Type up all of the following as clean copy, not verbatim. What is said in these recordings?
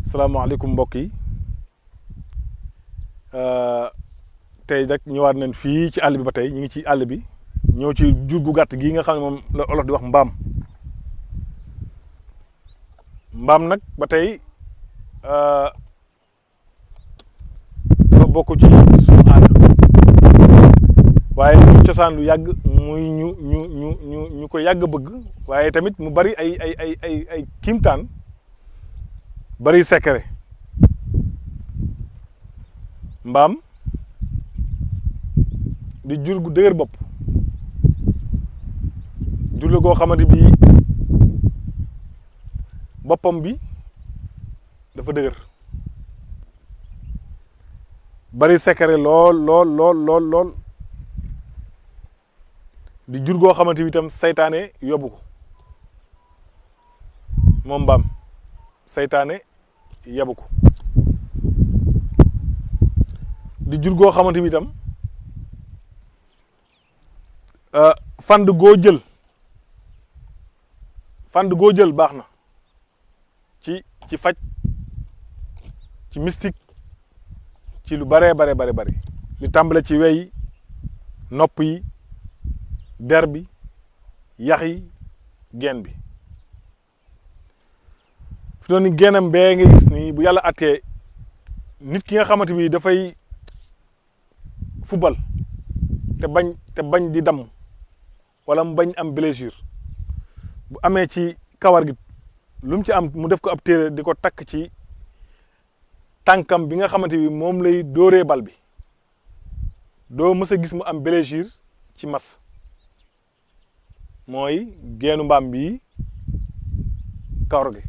salaamaaleykum mbokk yi tey nag ñëwaat nañ fii ci àll bi ba tey ñu ngi ci àll bi ñëw ci jur gu gàtt gii nga xam ne moom la olof di wax mbaam nag ba tey dafa bokk ci suñu aada waaye ñu cosaan lu yàgg muy ñu ko yàgg bëgg waaye tamit mu bari ay kiimtaan bari secret mbaam di jur gu dëgër bopp jur la goo xamante bi boppam bi dafa dëgër bari secret lool di jur goo xamante bi itam saytaane yóbbu ko moom mbaam saytaane yabu ko di jur goo xamante bi itam fànn goo jël baax na ci faj ci mystique ci lu bare li tàmbale ci wey nopp yi der bi yax yi geen bi fi doon ni geenam bee nga gis nii bu yàlla attee nit ki nga xamante bi dafay fubal te bañ di damm wala mu bañ am blessure bu amee ci kawar gi lu mu ci am mu def ko ab téere di ko takk ci tànkam bi nga xamante bi moom lay dóoree bal bi doo mës a gis mu am blessure ci mas mooy geenu mbaam bi kawar gi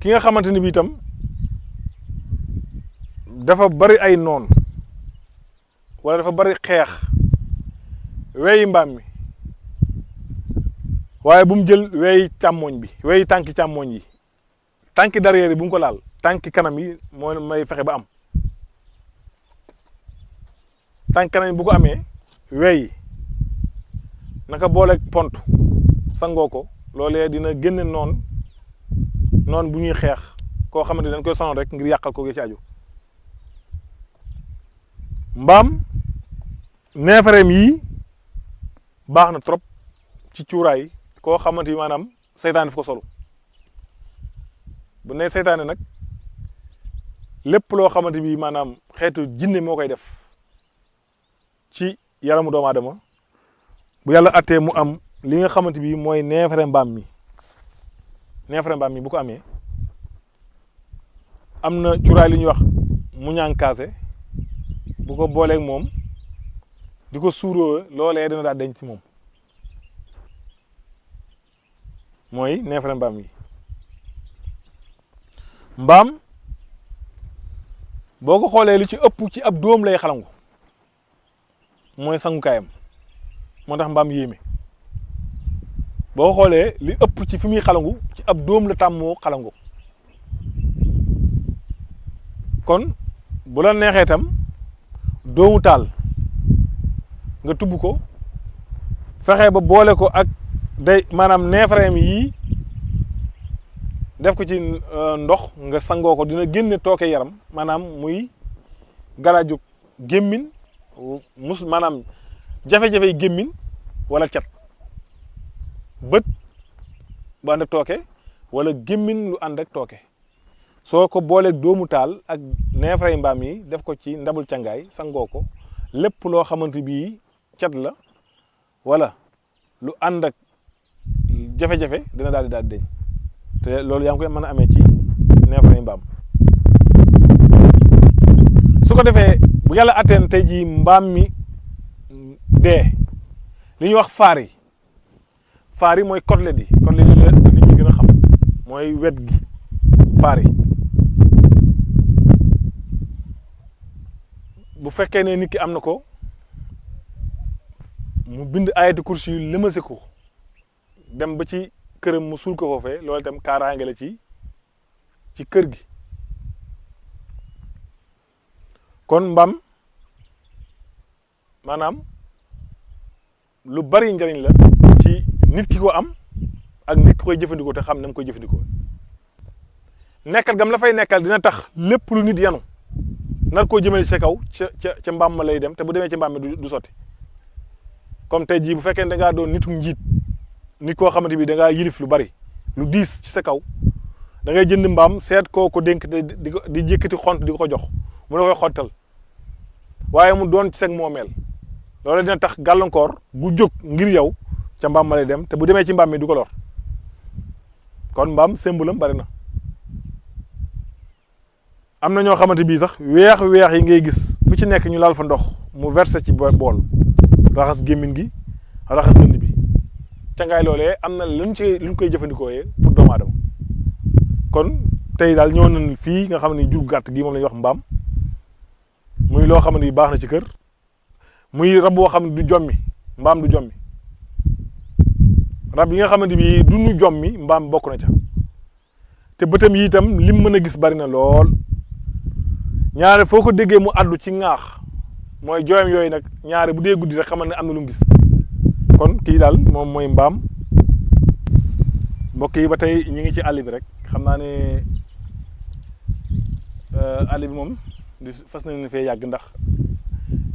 ki nga xamante ni bi itam dafa bari ay noon wala dafa bari xeex weyi mbaam mi waaye bu mu jël weyi càmmooñ bi weyi tànki càmmooñ yi tànki derrière yi bu mu ko laal tànki kanam yi moo may fexe ba am tànki kanam yi bu ko amee weyi naka booleeg pont sangoo ko loolee dina génne noon bu ñuy xeex koo xamante dañ koy sonal rek ngir yàqal ko ci aju mbaam neefareem yii baax na trop ci cuuraay koo xamante ni maanaam seytaane fi ko solu bu ne seytaane nag lépp loo xamante bi maanaam xeetu jinne moo koy def ci yaramu doomu aadama bu yàlla attee mu am li nga xamante bi mooy neefare mbaam mi bu ko amee am na cuuraay li ñuy wax mu ñànkaase bu ko booleeg moom di ko suuroo loolee dina daal denc ci moom mooy neefare mbaam yi mbaam boo ko xoolee li ci ëpp ci ab dóom lay xalangu mooy sangukaayam moo tax mbaam yéeme boo xoolee li ëpp ci fi muy xalangu ci ab dóom la tàmmoo xalangu kon bu la neexee tam doomu taal nga tubb ko fexe ba boole ko ak day maanaam neefareem yii def ko ci ndox nga sangoo ko dina génne tooke yaram maanaam muy galaaju gémmin maanaam jafe-jafey gémmin wala cat bët bu ànd ak tooke wala gémmin lu ànd ak tooke soo ko booleeg doomu taal ak neefare mbaam yi def ko ci ndabul cangaay sangoo ko lépp loo xamante bii cat la wala lu ànd ak jafe-jafe dina daal di deñ te loolu yaa ngi koy mën a amee ci neefare mbaam su ko defee bu yàlla atteen tey jii mbaam mi dee li ñuy wax faar yi mooy côtelette yi la nit ñi gën a xam mooy wet gi faar yi bu fekkee ne nit ki am na ko mu bind ayatu kursi yu lëmase ko dem ba ci këram mu suul ko foofee loolu itam kaaraange la ci kër gi kon mbaam maanaam lu bari njariñ la ci nit ki ko am ak nit ki koy jëfandikoo te xam na mu koy jëfandikoo nekkal gam la fay nekkal dina tax lépp lu nit yanu nar koo jëmale ci sa kaw ca mbaam ma lay dem te bu demee ci mbaam mi du sotti comme tey jii bu fekkee ne da ngaa doon nitu njiit nit koo xamante bi da ngaa yilif lu bari lu diis ci sa kaw da ngay jënd mbaam seet koo ko dénk te di jëkkati xont di ko jox mu la koy xottal waaye mu doon ci seg moomeel loolu dina tax gàllankoor bu jóg ngir yow ca mbaam ma lay dem te bu demee ci mbaam mi du ko lor kon mbaam symbolam bari na am na ñoo xamante bii sax weex yi ngay gis fu ci nekk ñu laal fa ndox mu versé ci bool raxas gémmiñ gi raxas dënd bi cangaay loolee am na luñ koy jëfandikoo pour doomu aadama kon tey daal ñëw nañ fii nga xam ne jur gàtt gi moom la ñuy wax mbaam muy loo xam ne baax na ci kër muy rab boo xam ne du jommi mbaam du jommi rab yi nga xamante bi du ñu jommi mbaam bokk na ca te bëtam yi itam lim mën a gis bari na lool ñaare foo ko déggee mu àddu ci ŋaax mooy jooyam yooyu nag ñaare bu dee guddi rek xamal ne am na lu mu gis kon kii daal moom mooy mbaam mbokk yi ba tey ñi ngi ci àll bi rek xam naa ne àll bi moom di fas nañu fee yàgg ndax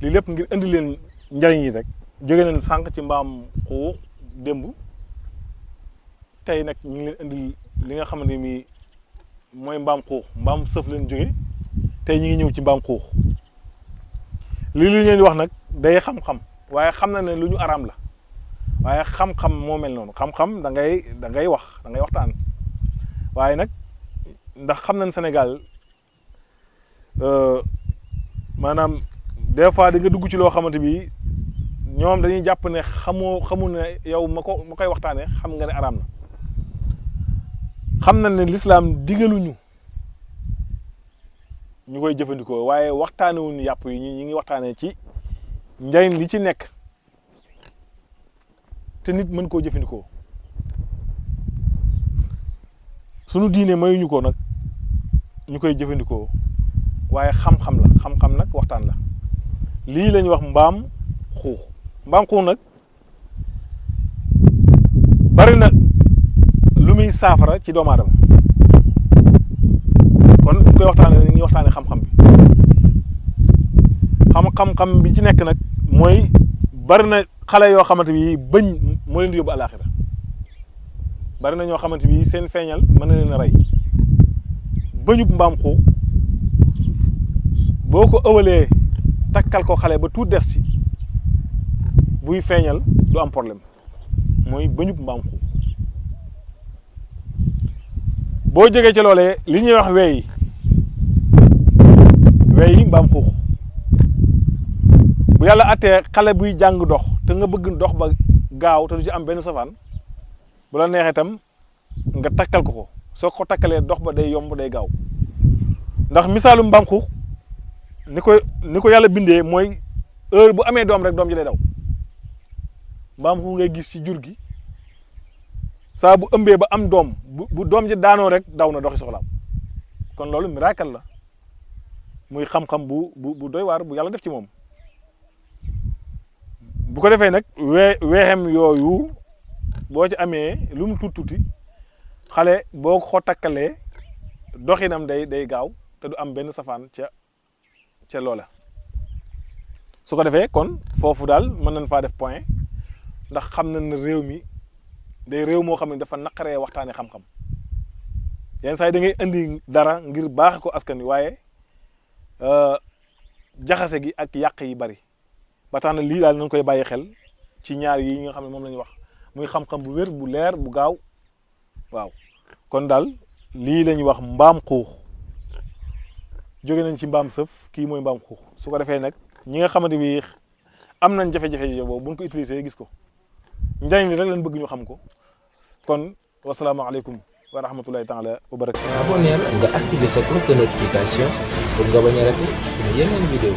lii lépp ngir indi leen njariñ yi rek jóge nañ sànq ci mbaam xuux démb tey nag ñu ngi leen indi li nga xamante ni mooy mbaam xuux mbaam sëf leen jóge tey ñu ngi ñëw ci mbaam xuux lii li leen di wax nag day xam-xam waaye xam na ne lu ñu araam la waaye xam-xam moo mel noonu xam-xam da ngay wax da ngay waxtaan waaye nag ndax xam nañ Sénégal maanaam des fois di nga dugg ci loo xamante bi ñoom dañuy jàpp ne xamul ne yow ma koy waxtaanee xam nga ne araam na xam nañ ne lislaam digaluñu ñu koy jëfandikoo waaye waxtaanewuñu yàpp yi ñi ngi waxtaanee ci njariñ li ci nekk te nit mën koo jëfandikoo sunu diine mayuñu ko nag ñu koy jëfandikoo waaye xam-xam la xam-xam nag waxtaan la lii la ñuy wax mbaam xuux nag bari na lu muy saafara ci doomu aadama kon bu koy waxtaanee ni ñuy waxtaanee xam-xam bi xam-xam bi ci nekk nag mooy bari na xale yoo xamante bi bëñ moo leen di yóbbu àlaaxira bari na ñoo xamante bi seen feeñal mën na leen a rey bëñub mbaam xuux boo ko ëwalee takkal ko xale ba tuut des ci buy feeñal du am problème mooy bëñub mbaam xuux boo jógee ci loolee li ñuy wax weey mbaam xuux bu yàlla attee xale buy jàng dox te nga bëgg dox ba gaaw te du ci am benn safaan bu la neexee itam nga takkal ko soo ko takkalee dox ba day yomb day gaaw ndax misaalu mbaam xuux ni ko yàlla bindee mooy heure bu amee doom rek doom ji lay daw mbaam xuux ngay gis ci jur gi saa bu ëmbee ba am doom bu doom ji daanoo rek daw na doxi soxlaam kon loolu miracle la muy xam-xam bu doy waar bu yàlla def ci moom bu ko defee nag weexem yooyu boo ci amee lu mu tuuti xale boo ko takkalee doxinam day gaaw te du am benn safaan ca loola su ko defee kon foofu daal mën nañ faa def point ndax xam nañ ne réew mi day réew moo xam ne dafa naqaree waxtaane xam-xam yenn saa yi da ngay indi dara ngir baaxe ko askan wi waaye jaxase gi ak yàq yi bari ba tax na lii daal nañ koy bàyyi xel ci ñaar yi nga xam ne moom la ñu wax muy xam-xam bu wér bu leer bu gaaw waaw kon daal lii la ñuy wax mbaam xuux jóge nañ ci mbaam sëf kii mooy mbaam xuux su ko defee nag ñi nga xamante bi am nañ jafe-jafe boobu buñ ko utiliser gis ko njëriñ li rek lañ bëgg ñu xam ko kon wasalaamaaleykum wa rahmatullahi taala wa barakatu. abonneel nga activer sa cloche de notification pour nga bañ a rater suñu yeneen vidéo